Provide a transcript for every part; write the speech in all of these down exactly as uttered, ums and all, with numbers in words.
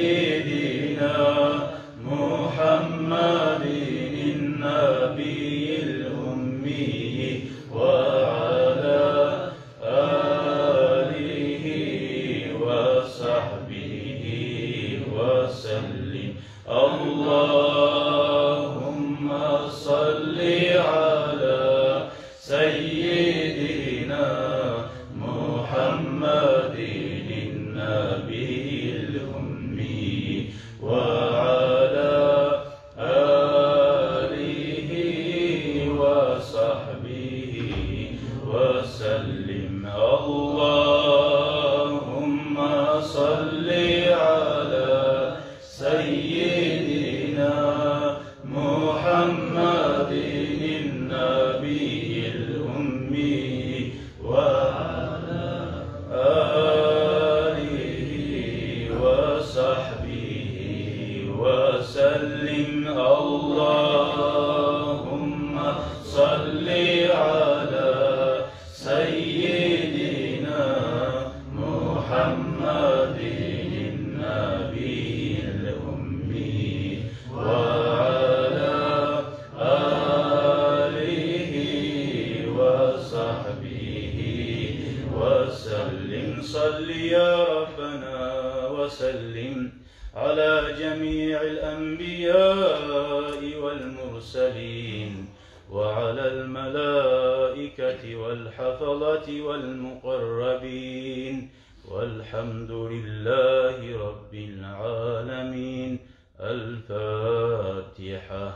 سيدنا محمد النبي الأمي وعلى آله وصحبه وسلم. اللهم صل على سيدنا محمد النبي الأمي وعلى آله وصحبه وسلم. اللهم صل على سيدنا محمد النبي الأمي وعلى آله وصحبه وسلم. اللهم صل على سيدنا محمد النبي الأمي وعلى آله وصحبه وسلم. صل يا ربنا وسلم على جميع الأنبياء والمرسلين وعلى الملائكة والحفظة والمقربين والحمد لله رب العالمين. الفاتحة.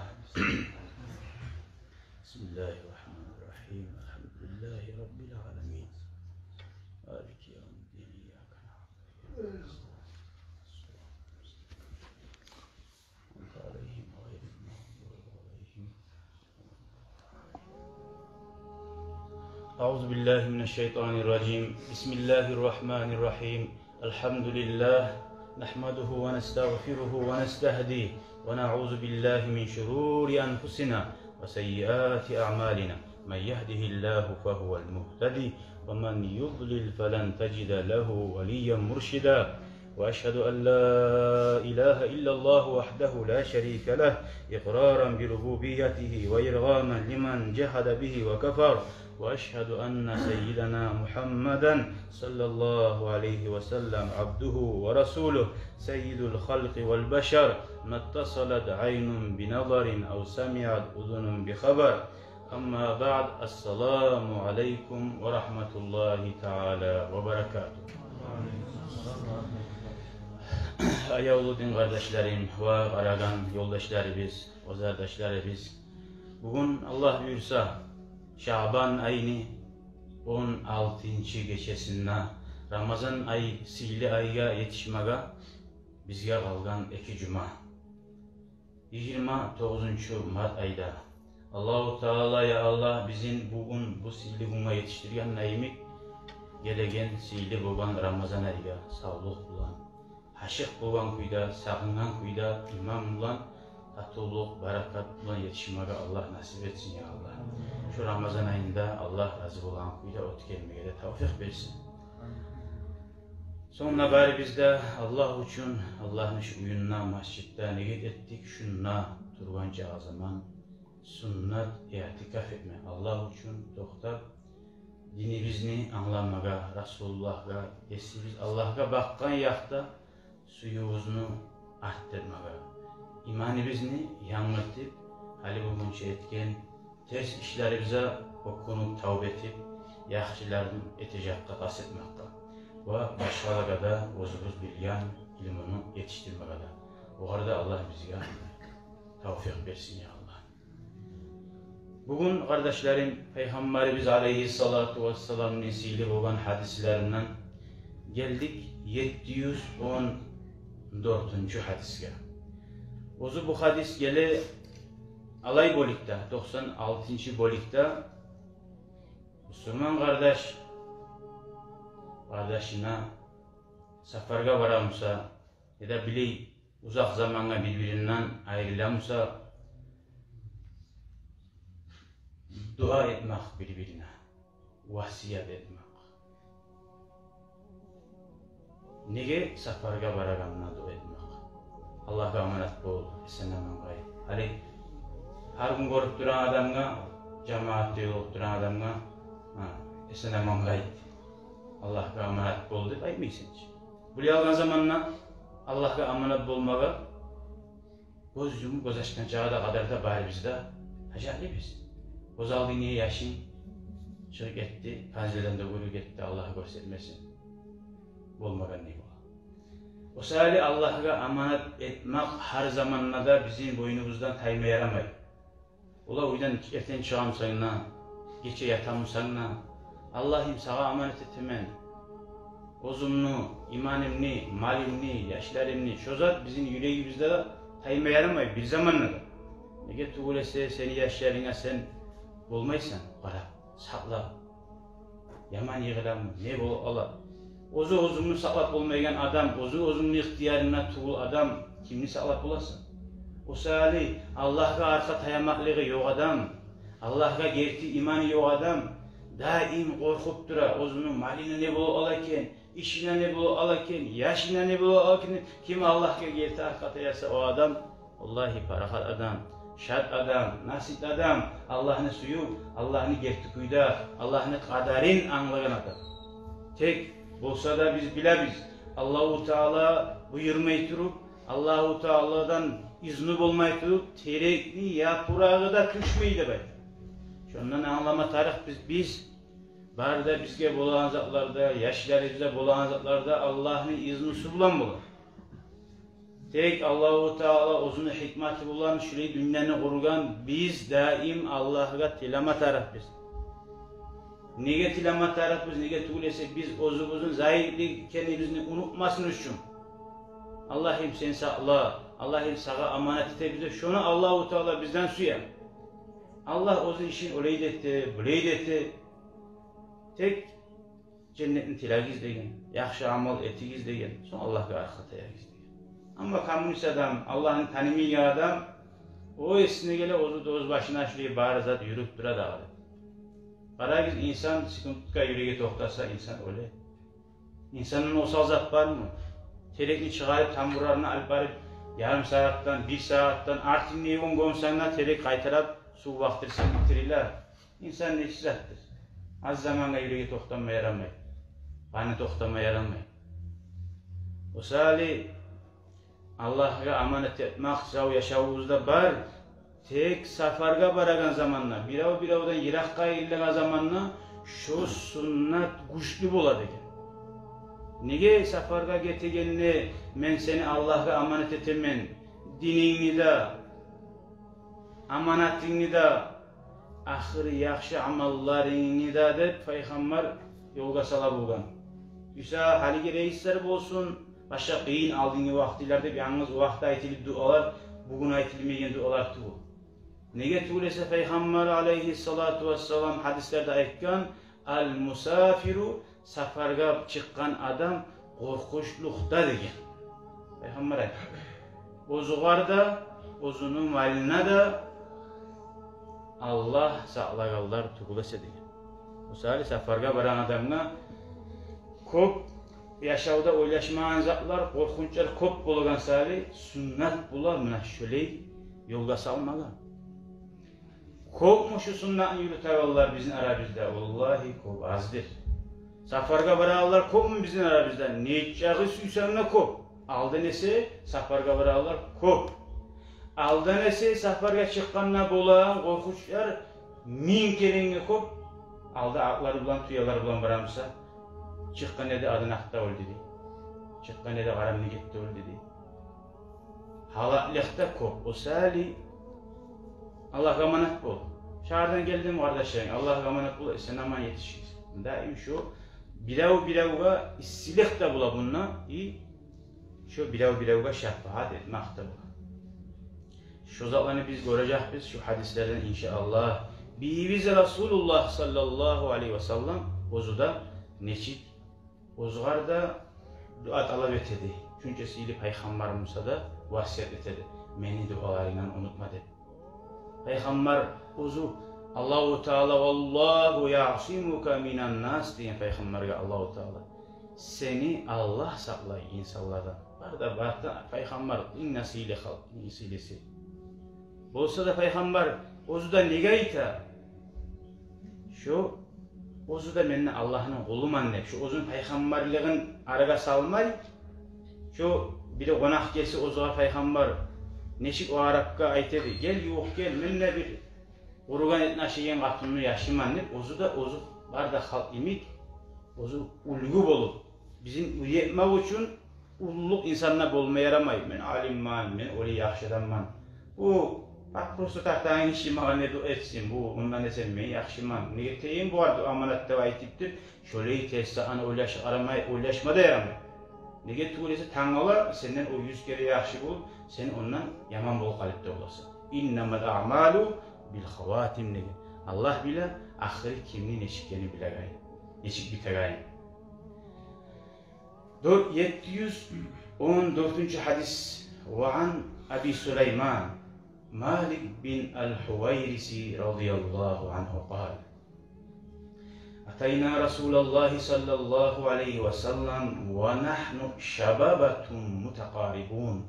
بسم الله الرحمن الرحيم. الحمد لله رب العالمين. مالك يوم الدين. إياك نعبد وإياك نستعين. أنت عليهم غير المغضوب عليهم. أعوذ بالله من الشيطان الرجيم. بسم الله الرحمن الرحيم. الحمد لله، نحمده ونستغفره ونستهديه، ونعوذ بالله من شرور أنفسنا وسيئات أعمالنا. من يهده الله فهو المهتدي، ومن يضلل فلن تجد له وليا مرشدا. وأشهد أن لا إله إلا الله وحده لا شريك له، إقرارا بربوبيته وإرغاما لمن جحد به وكفر. وأشهد أن سيدنا محمدا صلى الله عليه وسلم عبده ورسوله، سيد الخلق والبشر، ما اتصلت عين بنظر أو سمعت أذن بخبر. أما بعد، السلام عليكم ورحمة الله تعالى وبركاته. Аявлу дин къардашларым ва къарагъан ёлдашларыбыз, озардашларыбыз, бугюн, Аллагь буюрса, Шаъбан айны он алтынчы гечесинде, Рамазан ай, сыйлы айгъа етишмеге бизге къалгъан эки жума. Йигирма тогъузунчу март айда. Аллагьу Таала, я Аллагь, бизин бугюн бу сыйлы гюнге етишдирген йимик, гелеген сыйлы болгъан Рамазан айгъа савлукъ булан, ашыкъ болгъан кюйде, сагъынгъан кюйде, иман булан, татывлукъ, баракат булан етишмеге Аллагь насип этсин, я Аллагь. Шу Рамазан айында Аллагь рази болгъан кюйде оьтгермеге де тавфикъ берсин. Сонг да барыбыз да Аллагь учун, Аллагьны шу уьюнде, межитде ниет этдик, шунда тургъанча заман суннат иътикаф этме, Аллагь учун токътап, динибизни англамагъа, Расулуллагьгъа, есибиз Аллагьгъа бакъгъан якъда сюювюбюзню артдырмагъа, иманыбызны янгыртып, гьали болгъунча этген терс ишлерибизге оькюнюп, тавба этип, яхшыларын этежекге къаст этмекге ва башгъалагъа да оьзюбюз билген илмуну етишдирмеге де. Огъар да Аллагь бизге тавфикъ берсин, я Аллагь. Бугюн, къардашларым, Пайхаммарыбыз алейгьиссалату вассаламны сыйлы болгъан гьадислеринден гелдик етти юз он дёртюнчю гьадисге. Оьзю бу гьадис геле алай бёлюкде, токъсан алтынчы бёлюкде. Бусурман къардаш къардашына сапаргъа бара буса, яда билей узакъ замангъа бир-биринден айрыла буса, дуа этмек бир-бирине, васият этмек. Неге сапаргъа барагъанда дуа этмек? Аллагьгъа аманат бол, эсен-аман къайт. Гьали гьар гюн гёрюп турагъан адамгъа, жамиятда ёлугъуп турагъан адамгъа, гьа, эсен-аман къайт, Аллагьгъа аманат бол деп айтмайсан чы. Булай алгъан заманда Аллагьгъа аманат болмагъа гёз юмуп, гёз ачгъынчагъа да къадар да барыбыз да гьажатлыбыз. Гёз алдынга яшынг чыгъып гетди, пенжерден де гёрюп гетди, Аллагь гёрсетмесин. Болмагъан не бола? О саялы Аллагьгъа аманат этмек гьар заманда да бизин бойнубуздан тайма ярамай. Олай уьйден эртен чыгъамсан да, гече ятамсан да, Аллагьым, сагъа аманат этемен оьзюмню, иманымны, малымны, яшларымны. Шо зат бизин юрегибизде де тайма ярамай бир заманда да. Неге тюгюл эсе, сени яшларынга сен болмайсан къарап, сакълап. Яман йыгъыламы, не болуп къала? Оьзю оьзюн сакълап болмайгъан адам, оьзю оьзюню ихтиярында тюгюл адам, кимни сакълап боласан? О саялы Аллагьгъа аркъа таямакълыгъы ёкъ адам, Аллагьгъа герти иманы ёкъ адам даим къоркъуп тура, оьзюню малына не болуп къала экен, ишине не болуп къала экен, яшына не болуп къала экен. Ким Аллагьгъа герти аркъа таяса, о адам, валлагьи, парахат адам, шат адам, насип адам, Аллагьны сююп, Аллагьны герти кюйде, Аллагьны къадарын англагъан адам. Тек болса да биз билебиз, Аллагьу Таала буюрмай туруп, Аллагьу Тааладан изну болмай туруп, терекни япырагъы да тюшмей деп айта. Шондан англама тарыкъбыз биз, бары да бизге болагъан затларда, яшларыбызгъа болагъан затларда Аллагьны изнусу булан бола. Тек Аллагьу Таала оьзюню гьикматы булан шулай дюньяны къургъан, биз даим Аллагьгъа тилеме тарыкъбыз. Неге тилеме тарыкъбыз? Неге тюгюл эсе биз оьзюбюзню зайыплы экенибизни унутмасын учун. Аллагьым, сен сакъла, Аллагьым, сагъа аманат этебиз деп, шону Аллагьу Таала бизден сюе. Аллагь оьзю ишин олай да эте, булай да эте. Тек женнетни тилегиз деген, яхшы амал этигиз деген, сонг Аллагьгъа аркъа таягъыз деген. Амма коммунист адам, Аллагьны танымайгъан адам, о эсине геле, оьзю де оьз башына шулай бары зат юрюп тура дагъы деп. Къарагъыз, инсан секундгъа юреги токътаса, инсан оьле. Инсандан осал зат бармы? Терекни чыгъарып, тамурларына алып барып, ярым сагьатдан, бир сагьатдан, артын не гюн гёмсенг де, терек къайтарып сув бакъдырсанг, битириле. Инсан нечик затдыр? Аз замангъа юреги токътама ярамай, къаны токътама ярамай. О саялы Аллагьгъа аманат этмек зав яшавубузда бар. Тек сапаргъа барагъан заманда, бирев-биревден йыракъгъа айрылагъан заманда шо суннат гючлю бола деген. Неге сапаргъа гетегенде, мен сени Аллагьгъа аманат этемен, динингни де, аманатынгны да, ахыры яхшы амалларынгны да деп, Пайхаммар ёлгъа сала болгъан. Буса гьалиги рейслер болсун, башгъа къыйын алдынгы вакътилер деп янгыз о вакътиде айтылып дуалар, бугюн айтылмайгъан дуалар тюгюл. Неге тюгюл эсе, Пайхаммар алайгьиссалату вассалам гьадислерде айтгъан: «Ал-мусафиру», сапаргъа чыкъгъан адам къоркъунчлукъда деген. Пайхаммар айтгъан. Оьзюгъар да, оьзюню малына да Аллагь сакълагъанлар тюгюл эсе деген. О саялы сапаргъа барагъан адамгъа кёп яшавда ойлашмагъан затлар, къоркъунчлар кёп болагъан саялы суннат бола муна шолай ёлгъа салмагъа. Кёпмю шу суннатны юрютегенлер бизин арабызда? Валлагьи, кёп аздыр. Сапаргъа барагъанлар кёпмю бизин арабызда? Нечакъы сюйсенг де кёп. Алдан эсе сапаргъа барагъанлар кёп. Алдан эсе сапаргъа чыкъгъанда болагъан къоркъунчлар минг керенге кёп. Алда атлар булан, тюелер булан барамыса, чыкъгъан ерде адам атда оьлдю дей. Чыкъгъан ерде къарамны гетди оьлдю дей. Гьалаклыкъ да кёп. О саялы Аллагьгъа аманат бол. Шагьардан гелдим, къардашларым, Аллагьгъа аманат бол, эсен-аман етишигиз. Даим шо бирев-биревге иссилик де бола мунда, и шо бирев-биревге шапаат этмек де бола. Шо затланы биз гёрежекбиз шо гьадислерден, иншааллагь. Бийибиз Расулуллагь саллаллагьу алайгьи васаллам оьзю де нечик оьзюгъар да дуа талап этеди. Чюнки сыйлы Пайхаммар буса да васият этеди: «Мени дуаларынгдан унутма», – деп. Пайхаммар оьзю, Аллагьу Таала: «Валлагьу яъсимука минан-нас», – деген Пайхаммаргъа Аллагьу Таала. Сени Аллагь сакълай инсанлардан. Бар да, бар да, пайхаммар инг насили халкъ, инг сыйлысы. Болса да пайхаммар оьзю де неге айта? Шо оьзю де мен Аллагьны къулуман деп, шо оьзюню пайхаммарлыгъын арагъа салмай, шо бир къонакъ гелсе оьзюне, пайхаммар нечик о арапгъа айта эди: «Гел, ювукъ гел, мен де бир къуругъан этни ашайгъан къатынны яшыман», — деп, оьзю де, оьзю бар да халкъ йимик, оьзю уьлгю болуп, бизин уьйретмек учун уллу инсан да болма ярамай. «Мен алимман, мен олай яхшы адамман. Бу папиросну тартагъан гиши магъа не дуа этсин, бу мундан эсе мен яхшыман. Неге этейим бугъар дуа, аманат», — деп айтып туруп, шолай терс затны ойлашма да ярамай, ойлашма да ярамай. Неге тюгюл эсе, тангала сенден о юз керен яхшы болуп, сен ондан яман болуп къалып да боласан. «Иннамал аъмалу бил хаватим», — деген. Аллагь биле ахыры кимни нечик экенин билеген, нечик битеген. Дёрт, етти юз он дёртюнчю гьадис. Ва ан Аби Сулайман Малик бин аль-Хувайриси радияллагьу ангьу къала: «Атайна Расулаллагьи саллаллагьу алайгьи ва саллам ва нагьну шабабатун мутакъарибун».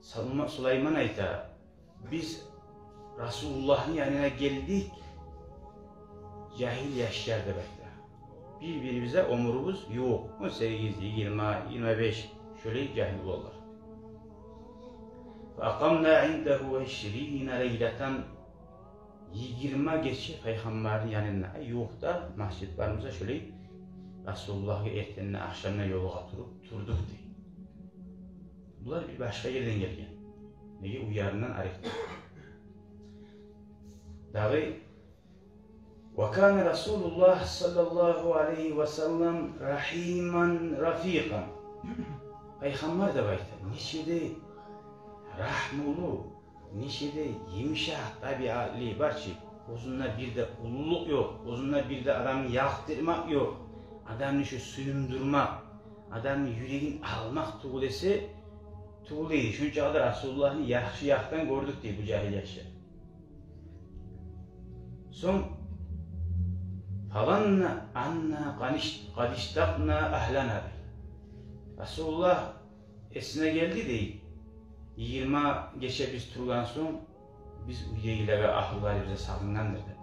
Сулайма-, Сулайман айта: «Биз Расулуллагьны янына гелдик, жагьил яшлар», — деп айта. Бир-бирибизге оьмюрюбюз ювукъ, он сегиз, йигирма, йигирма беш, шолай жагьил уланлар. «Фа акъамна индагьу ишрина лайлатан». Йигирма гече пайхаммарны янында, ай, ювукъда масжит бар буса, шолай Расулуллагьгъа эртенде, ахшамда ёлугъа туруп турдукъ дей. Булар бир башгъа ерден гелген. Неге, уьйлеринде арекде. Дагъы: «Ва кана Расулуллагь саллаллагьу алайгьи ва саллам рагьиман рафикъан». Пайхаммар, деп айта, нечик де рагьмулу, нечик де йымышакъ табиатлы, бар чы, оьзюнде бир де уллулукъ ёкъ, оьзюнде бир де адамны ялкъдырмакъ ёкъ, адамны шу сююндюрмек, адамны юрегин алмакъ тюгюл эсе, тюгюл эди. Шончакъы да Расулуллагьны яхшы якъдан гёрдюк дей бу жагьил яшлар. Сонг: «Фазанна анна къаниш-, къадиштакъна агьлана». Расулуллагь эсине гелди дей, йигирма гече биз тургъан сонг, биз уьйдегилеге, агьлюлерибизге сагъынгъандыр деп.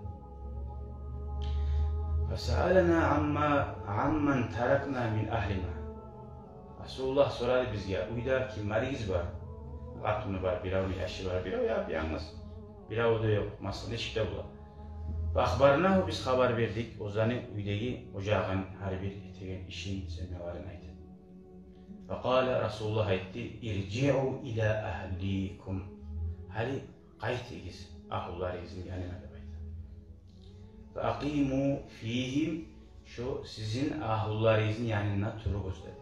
«Фасаалана амма, амман таракна мин агьлина». Расулуллагь сорады бизге: «Уьйде кимлеригиз бар?» Къатыны бар, биревню яшы бар, бирев яп-янгыз, бирев де ёкъ, масала, нечик де бола. «Фа ахбарнагьу», биз хабар бердик оьзлени уьйдеги ожагъын, гьар бир этеген ишин, семьяларын айтып. «Факъала», Расулуллагь айтды: «Иржиъу ила агьликум». Гьали къайтыгъыз агьлюлеригизни янына, деп айта. «Фа акъиму фигьим», шо сизин агьлюлеригизни янында туругъуз, деди.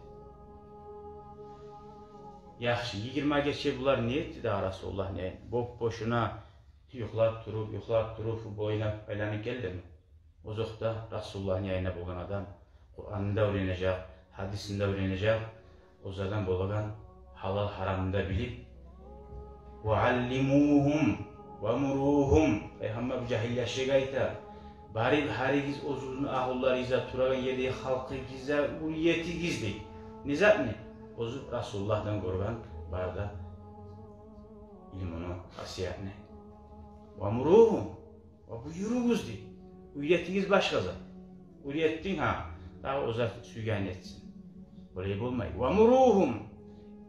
Яхшы, йигирма гече булар не этди дагъы Расулуллагьны янында? Боп-бошуна юхлап туруп, юхлап туруп, футбол ойнап айланып гелдими? Озокъда, Расулуллагьны янында болгъан адам Къуранны да уьйренежек, гьадисин де уьйренежек, оьзлерден болагъан гьалал-гьарамны да билип. «Ва аллимугьум, ва муругьум». Пайхаммар бу жагьил яшлагъа айта: «Барып, гьаригиз оьзюгюзню агьлюлеригизде, турагъан ерде халкъыгъызгъа уьйретигиз», — дей. Не затны? Оьзю Расулуллагьдан гёрген бар да илмуну, хасиятны. «Ва муругьум». Ва буюругъуз дей. Уьйретигиз башгъа зат. Уьйретдинг, гьа, дагъы о зат сюйгенин этсин. Олай болмай. «Ва муругьум».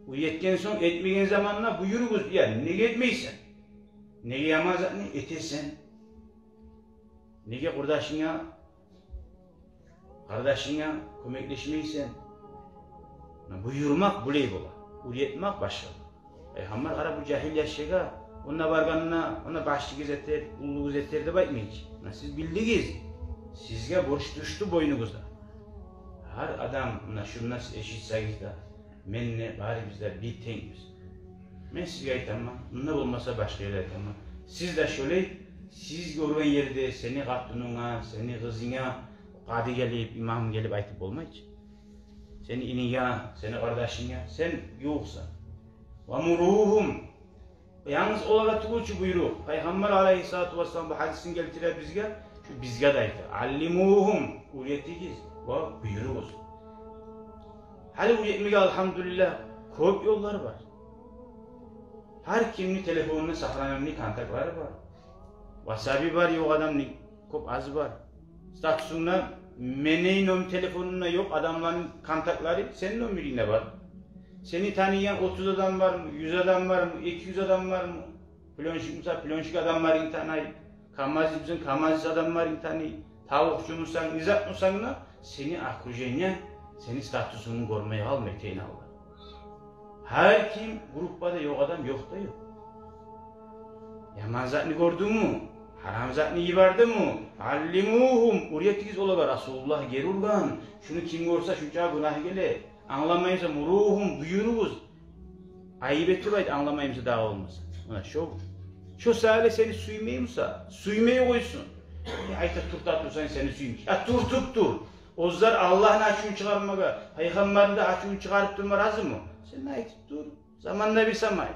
Уьйретген сонг, этмеген заманда буюругъуз. Я, неге этмейсен? Неге яман затны этесен? Неге къурдашынга, къардашынга кёмеклешмейсен? Буюрмакъ булай бола. Уьйретмек башгъа. Пайхаммар, къара, бу жагьил яшлагъа, онда баргъанда, онда башлыгъыз этер, уллугъуз этер деп айтмай чы. Муна сиз билдигиз, сизге борч тюшдю бойнугъузда. Гьар адам, муна шунда сиз эшитсегиз де, мен де, барыбыз да бир тенгбиз. Мен сизге айтаман, мунда болмаса башгъа ерде айтаман. Сиз де шолай, сиз гёрген ерде сени къатынынга, сени къызынга къади гелип, имам гелип айтып болмай чы. Сени ининге, сени къардашынга, сен ювукъсан. «Ва муругьум». Янгыз олагъа тюгюл чю буйрукъ. Пайхаммар алайгьиссалату вассалам бу гьадисин гелтире бизге, шу бизге де айта: «Аллимугьум», уьйретигиз ва буюругъуз. Гьали уьйретмеге, альгьамдулиллагь, Кёп ёллар бар. Гьар кимни телефонунда сохранённый контактлары бар. Ватсапы бар ёкъ адамны, кёп аз бар. Статусунгда мени ном-, телефонумда ёкъ адамланы контактлары сени номеринде бар. Сени таныйгъан отуз адам бармы, юз адам бармы, эки юз адам бармы? Плёнщик буса, плёнщик адамларын таный. КамАЗчы бусанг, КамАЗчы адамларын таный. Тавукъчу бусанг, не зат бусанг да, сени окружениенг сени статусунгну гёрмей къалмай тейин алда. Гьар ким группада ёкъ адам ёкъ да ёкъ. Яман затны гёрдюнгмю? Гьарам затны йибердингми? Аллимугьум, уьйретигиз олагъа, Расулуллагь гери ургъан. Шуну ким гёрсе, шунча гюнагь геле. Англамай буса, муругьум, буюругъуз. Айып этип айт, англамай буса, дагъы болмаса. Муна шо. Шо саялы сени сюймей буса, сюймей къойсун. Э, айта, турта турсанг, сени сюймей. Я, тюртюп тур. Оьзлер Аллагьны ачувун чыгъармагъа, пайхаммарны да ачувун чыгъарып турма разиму? Сен айтып тур. Заманда бир сама айт.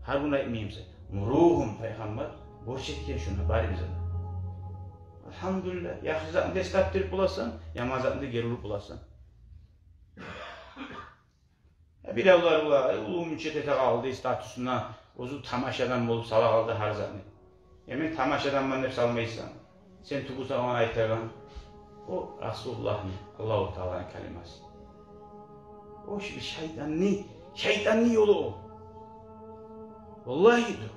Гьар гюн айтмай буса. Муругьум, пайхаммар борч этген шуну барыбызгъа да. Альгьамдулиллагь, яхшы затны да эс тапдырып боласан, яман затны да гери уруп боласан. Э, биревлер бола, э, уллу мюнчет эте къалды статусуна, оьзю тамашадан болуп сала къалды гьар затны. Э, мен тамашаданман деп салмайсан. Сен тюгюлсен ону айтагъан. О Расулуллагьны, Аллагьу Тааланы калимасы. О шу шайтанны, шайтанны ёлу о. Валлагьи дюр.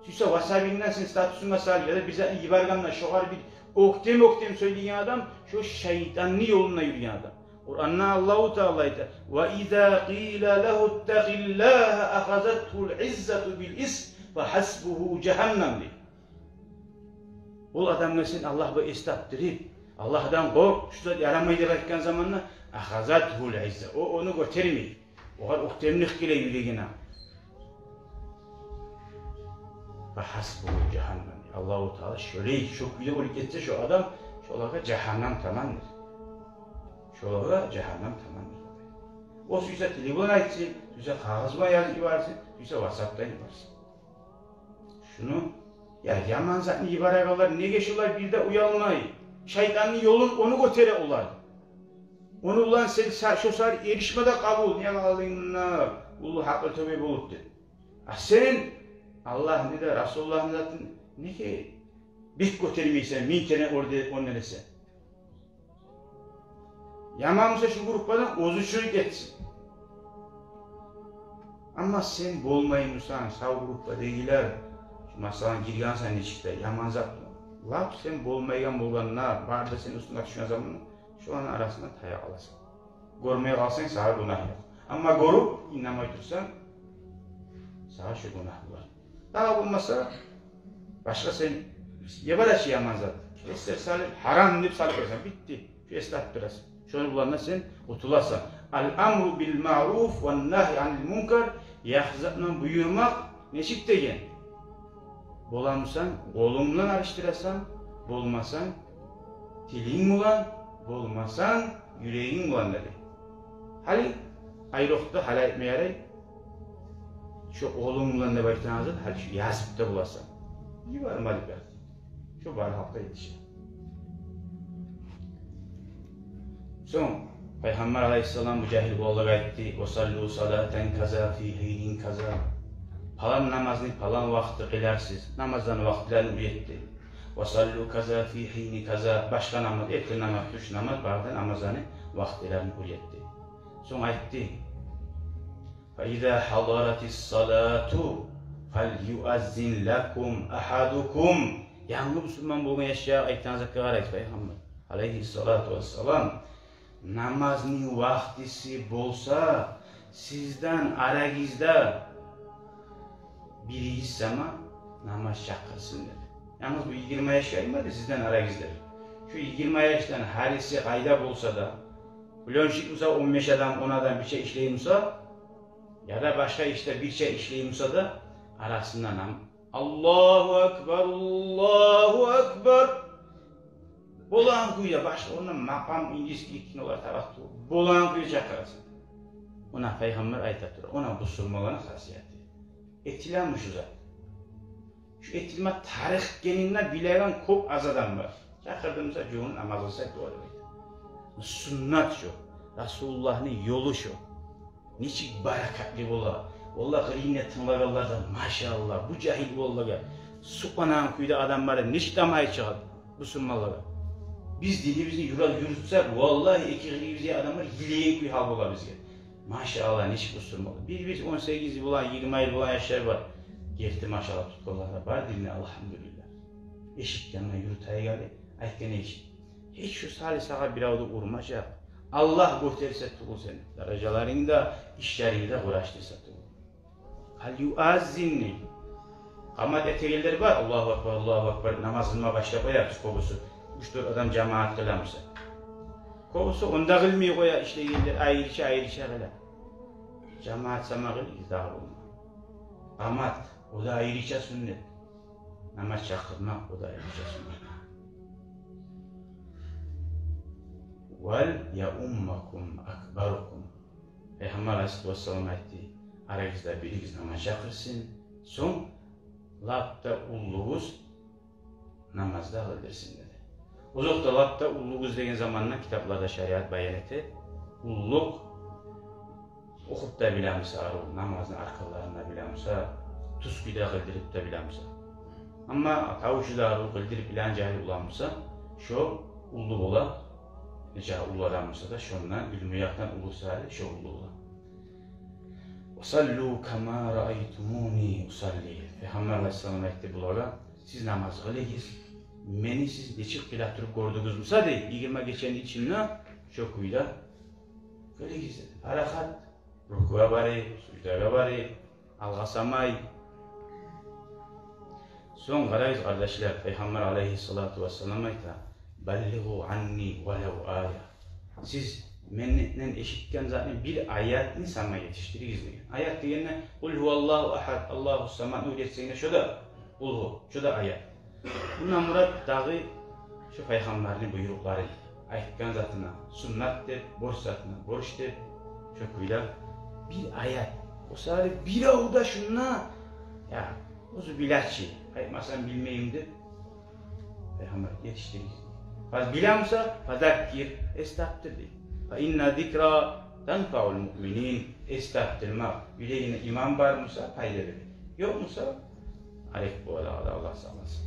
Сюйсе ватсабынгдан сен статусунга сал, яда бир затны йибергенде шогъар бир оьктем-оьктем сёйлейген адам, шо шайтанны ёлунда юрюйген адам. Къуранда Аллагьу Таала айта: «Ва иза къила лагьу ттакъиллагьа ахазатгьул иззату бил исм, фа гьасбугьу жагьаннам», — дей. Ол адамгъа сен Аллагь бу эс тапдырып, Аллагьдан къоркъ, шу зат ярамай деп айтгъан заманда, ахазатгьул изза, о ону гётермей. Огъар оьктемлик геле юрегине. Фа гьасбугьу жагьаннам. Аллагьу Таала шолай, шо кюйде оьлюп гетсе шо адам, шолагъа жагьаннам тамандыр. Шолагъа жагьаннам тамандыр. О сюйсе тили булан айтсын, сюйсе къагъыз булан язып йиберсин, сюйсе ватсапдан йиберсин. Шуну, я, яман затны йиберегенлер, неге шолар бир де уялмай? Шайтанны ёлун, ону гётере олар. Ону булан сен са-, шо саялы эришме де къабул. Неге къалдынг мунда, уллу гьакъыл тёбе болуп деп. А сен Аллагьны да, Расулуллагьны затын неге бек гётермейсен, минг керен оьрде ондан эсе? Яман буса шу группадан оьзю чыгъып гетсин. Амма сен болмай бусанг, сав группадагъылар, шу, масала, гиргенсен нечик де яман зат, лап сен болмайгъан болгъанда, бары да сени уьстюнге тюшген заманда, шоланы арасында тая къаласан. Гёрмей къалсанг, сагъа гюнагь ёкъ. Амма гёрюп, инанмай турсанг, сагъа шу гюнагь болар. Дагъы болмаса, башгъа сен йибережек яман зат, эсгер салып, гьарам деп салып къойсанг, битди. Шу эс тапдырасан. Шону булан да сен къутуласан. Ал-амру бил маъруф ван нагьи анил мункар, яхшы затдан буюрмакъ нечик деген? Боламысан, къолунг булан алышдырасан, болмасанг, тилинг булан, болмасанг, юрегинг булан, деди. Гьали айрокъда гьали айтма ярай. Шо къолунг булан деп айтагъан зат, гьали шо язып да боласан. Йибермеди бек. Шо бары халкъгъа етише. Сонг Пайхаммар алайгьиссалам бу жагьил къавумгъа айтды: «Ва саллу салатан каза фи гьинин каза». Палан намазны палан вакътиде къыларсыз. Намазланы вакътилерин уьйретди. «Ва саллу каза фи гьини каза». Башгъа намаз, эртен намаз, тюш намаз, бары да намазланы вакътилерин уьйретди. Сонг айтды: «Фа иза гьадаратис салату фальюаззин лакум агьадукум». Янгы бусурман болгъан яшгъа айтагъан затгъа къарайсыз, Пайхаммар алайгьиссалату вассалам: «Намазны вакътиси болса, сизден арагъызда биригиз сама намаз чакъырсын», — деди. Янгыз бу йигирма яшгъа айтмады, сизден арагъызда. Шу йигирма яшдан гьариси къайда болса да, плёнщик буса, он беш адам, он адам бирче ишлей буса, яда башгъа ишде бирче ишлей буса да, арасындан гьам: «Аллагьу акбар, Аллагьу акбар». Болагъан кюйде, башгъа ондан макъам, индийский кинолар тарыкъ тюгюл. Болагъан кюйде чакъырасан. Муна Пайхаммар айта тура. Муна бусурманланы хасияты. Этилеми шу зат? Шу этилме тарыкъ экенин де билеген кёп аз адам бар. Чакъырдым буса, жувунуп намаз къылса бола деп айта. Суннат шо. Расулуллагьны ёлу шо. Нечик баракатлы бола. Валлагь, къырыйында тынглагъанлар да, машаллагь, бу жагьил уланлагъа, сукъанагъан кюйде адамлар нечик тамай чыгъа бусурманлагъа. Биз динибизни юрал юрютсек, валлагь, эки къырыйыбыздагъы адамлар йылайгъан кюй гьал бола бизге. Машаллагь, нечик бусурманлар. Бир-бир он сегиз булан, йигирма йыл булан яшлар бар. Герти машаллагь тутгъанлар да бар динни, алгьамдулиллагь. Эшикден юрютейик гьали, айтгъан эшик. Гьеч шу сали сагъа биревде урмажакъ. Аллагь гётерсе тюгюл сени даражаларынгны да, ишлерингни де къурашдырса тюгюл. Гьали юаззинни къамат этегенлер бар. Аллагьу акбар, Аллагьу акбар, намаз къылма башлап къоя кёбюсю. Уьч-дёрт адам жамаат къыла буса. Кёбюсю онда къылмай къоя, ишлейгенлер айрыча-айрыча къыла. Жамаат сама къыл, издар болма. Къамат, о да айрыча сюннет. Намаз чакъырмакъ, о да айрыча сюннет. Вал яуммакум акбарукум. Пайхаммар алайгьиссалату вассалам айтды: «Арагъызда биригиз намаз чакъырсын, сонг лап да уллугъуз намазда къылдырсын», — деди. Озокъда, лап да уллугъуз деген заманда китапларда шариат баян эте: уллу охуп да биле буса, арив намазны арканларын да биле буса, тюз кюйде къылдырып да биле буса. Амма тавушу да арив, къылдырып билеген жагьил улан буса, шо уллу бола. Нече уллу адам буса да, шондан илму якъдан уллу саялы шо уллу бола. «Усаллу кама раайтумуни усалли». Пайхаммар алайгьиссалам айтды булагъа: «Сиз намаз къылыгъыз, мени сиз нечик къыла туруп гёрдюгюз буса, — дей, — йигирма гечени ичинде, шо кюйде къылыгъыз», — деди. Парахат, рукугъа барып, суждагъа барып, алгъасамай. Сонг къарагъыз, къардашлар, Пайхаммар алайгьиссалату вассалам айта: «Баллигъу анни валав ая». Сиз менден эшитген затны бир аятны сама етишдиригиз деген. Аят дегенде, «Къул гьуваллагьу агьад, Аллагьу самад» уьйретсенг де, шо да, «Къул гьу», шо да аят. Мундан мурат дагъы шо пайхаммарны буйрукълары, айтгъан затына суннат деп, борч затына борч деп, шо кюйде бир аят. О саялы бирев де шунда, я, оьзю биле чи, айтмасам билмеймен деп, пайхаммар етишдирген. Фаз биле буса, фазаккир, эс тапдыр дей. Фа инна зикра танфаул муъминин, эс тапдырмакъ, юрегинде иман бар буса, пайда бере. Ёкъ буса, арек бола да, Аллагь сакъласын.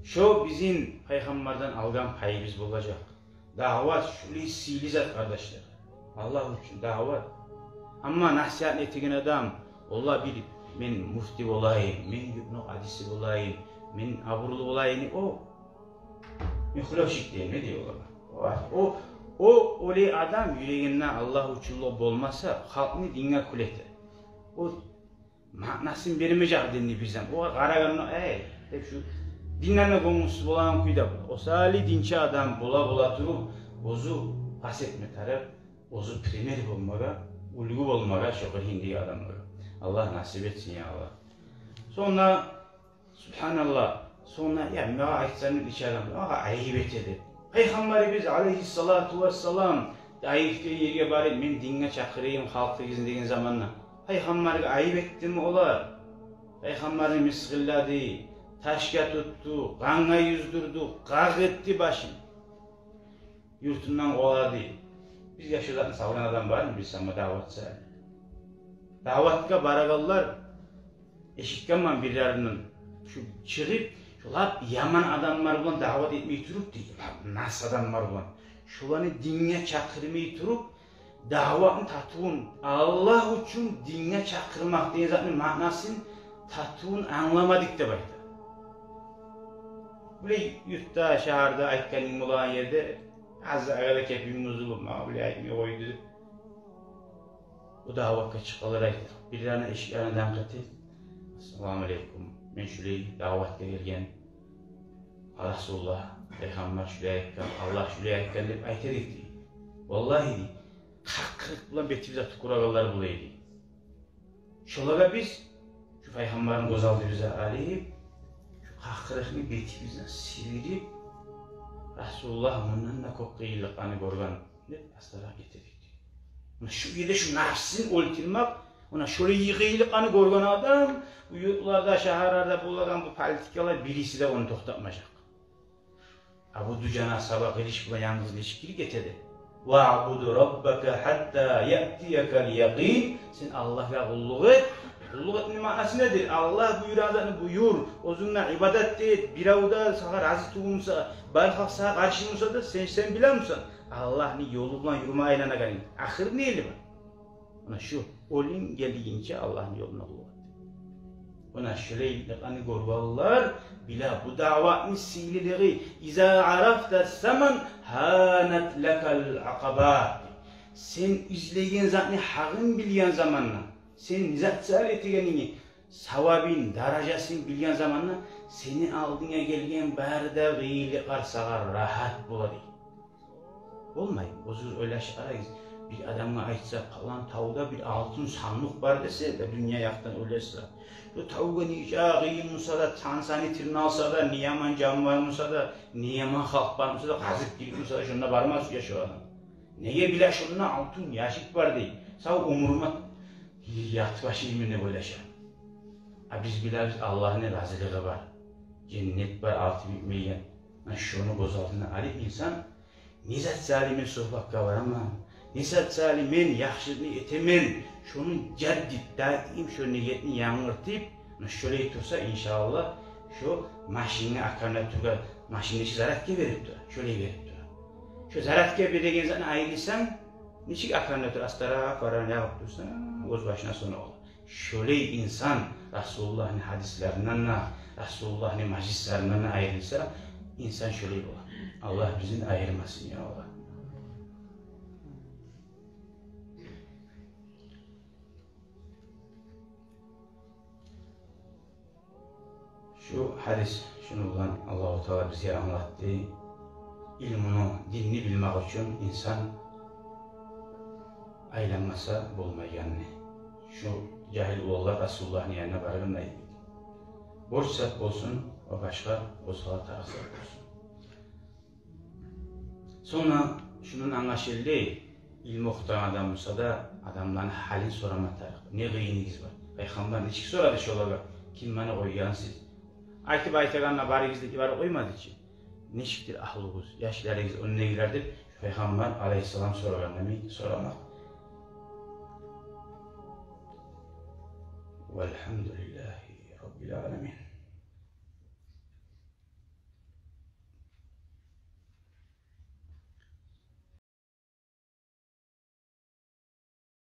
Шо бизин пайхаммардан алгъан пайыбыз болажакъ. Даъват шулай сыйлы зат, къардашлар. Аллагь учун даъват. Амма насигьат этеген адам, валлагь, бир мен муфти болайым, мен юртну къадиси болайым, мен абурлу болайым, о мухлёшик дей, не дей олар? О, о, олай адам юрегинде Аллагь учунлукъ болмаса, халкъны динге кюл эте. О маънасын бермежек динни бир заман. Огъар къарагъанда, эй, деп шу динден де гёнгюсюз болагъан кюйде бола. О саялы динчи адам бола-бола туруп, оьзю къаст этме тарыкъ, оьзю пример болмагъа, уьлгю болмагъа шо къырыйындагъы адамлагъа. Аллагь насип этсин, я Аллагь. Сонг да, субгьаналлагь, сонг да, я, магъа айтса, мен ичи адам, магъа айып эте деп. Пайхаммарыбыз алайгьиссалату вассалам айып этген ерге барып, мен динге чакъырайым халкъыгъызны деген заманда, пайхаммаргъа айып этдими олар? Пайхаммарны мысгъыллады, ташгъа тутду, къангъа юздюрдю, къакъ этди башын. Юртундан къувалады. Бизге шо затны салгъан адам бармы, билсем, даъват саялы? Даъватгъа барагъанлар, эшитгенмен бирлеринден, шу чыгъып, шу лап яман адамлар булан даъват этмей туруп, дей, лап нас адамлар булан, шоланы динге чакъырмай туруп, даъватны татывун, Аллагь учун динге чакъырмакъ деген затны маънасын татывун англамадыкъ деп айта. Булай юртда, шагьарда айтгъанынг болагъан ерде, аз арада кепинг бузулуп, магъа булай айтмай къойду деп, о даъватгъа чыкъгъанлар айта. Бирлерини эшиклерин данкъ этип: «Ассаламу алейкум, мен шулай даъватгъа гелген, Расулуллагь, пайхаммар шулай айтгъан, Аллагь шулай айтгъан», — деп айта эдик, дей. Валлагь, дей, къакъырыкъ булан бетибизге тюкюрегенлер бола эди. Шолагъа биз шу пайхаммарны гёз алдыбызгъа алып, шу къакъырыкъны бетибизден сибирип, Расулуллагь мундан да кёп къыйынлыкъланы гёрген деп астаракъ гете эдик. Муна шу ерде шу напсын оьлтюрмек, муна шолай къыйынлыкъланы гёрген адам, бу юртларда, шагьарларда болагъан бу политикалар бириси де ону токътатмажакъ. Абу Дужана асгьаба къылыч булан янгыз нечик гирип гете эди. «Ваъбуд раббака хьатта яътиякал якъин». Сен Аллагьгъа къуллукъ эт. Къуллукъ этмекни маънасы недир? Аллагь буюрагъан затны буюр, оьзюнге ибадат эт, бирев де сагъа рази тюгюл буса, бары халкъ сагъа къаршы буса да, сен, сен билемисен Аллагьны ёлу булан юрюме айланагъанынг? Ахыр не ери бар? Муна шу, оьлюм гелгинче Аллагьны ёлунда къуллукъ эт. Муна шулай, аны гёрюп алар, биле бу даъватны сыйлылыгъы. «Иза арафта саман ханат лакал акъабат». Сен излеген затны гьакъын билген заманда, сен не зат саялы этегенингни, савабын, даражасын билген заманда, сени алдынга гелген бары да къыйынлыкълар сагъа рагьат бола, дей. Болмай. Оьзюгюз ойлашып къарагъыз. Бир адамгъа айтса, палан тавда бир алтын сандыкъ бар десе, да дюнья якъдан ойлашса, шу тавгъа нече къыйын буса да, тансаны тырналса да, не яман жанывар буса да, не яман халкъ бар буса да, къазып гирип буса да, шонда бармас яшав адам. Неге, биле, шонда алтын яшик бар, дей. Сав оьмюрюме ятып ашайым деп ойлаша. А биз билебиз, Аллагьны разилиги бар, женнет бар, арты битмейген. Муна шону гёз алдына алып инсан, не зат саялы мен сухбатгъа бараман, не зат саялы мен яхшылыкъны этемен, шону жаддид, даим шо ниетни янгыртып, муна шолай турса, иншааллагь, шо машинге, аккумуляторгъа, машинни ичи зарядка берип тура, шолай берип тура. Шо зарядка береген затдан айрылсанг, нечик аккумулятор астаракъ барагъан ягъып турса, оьз башына сона бола. Шолай инсан Расулуллагьны гьадислеринден де, Расулуллагьны мажлислеринден де айрылса, инсан шолай бола. Аллагь бизин айырмасын, я Аллагь. Шу гьадис, шуну булан Аллагьу Таала бизге англатды. Илмуну, динни билмек учун инсан айланмаса болмайгъанны. Шу жагьил уланлар Расулуллагьны янына баргъанда, борч зат болсун, о башгъа, о сала тарыкъ зат болсун. Сонг да шундан англашылды, илму охутагъан адам буса да, адамланы гьалын сорама тарыкъ. Не къыйыныгъыз бар? Пайхаммар нечик сорады шолагъа? Ким мени къойгъан сиз? Айтып айтагъанда, барыгъыз деп барып къоймады чы. Нечикдир агьлюгюз, яшларыгъыз, ондагъылар деп Пайхаммар алайгьиссалам сорагъан йимик сорамакъ. Валгьамдулиллагьи раббил аламин.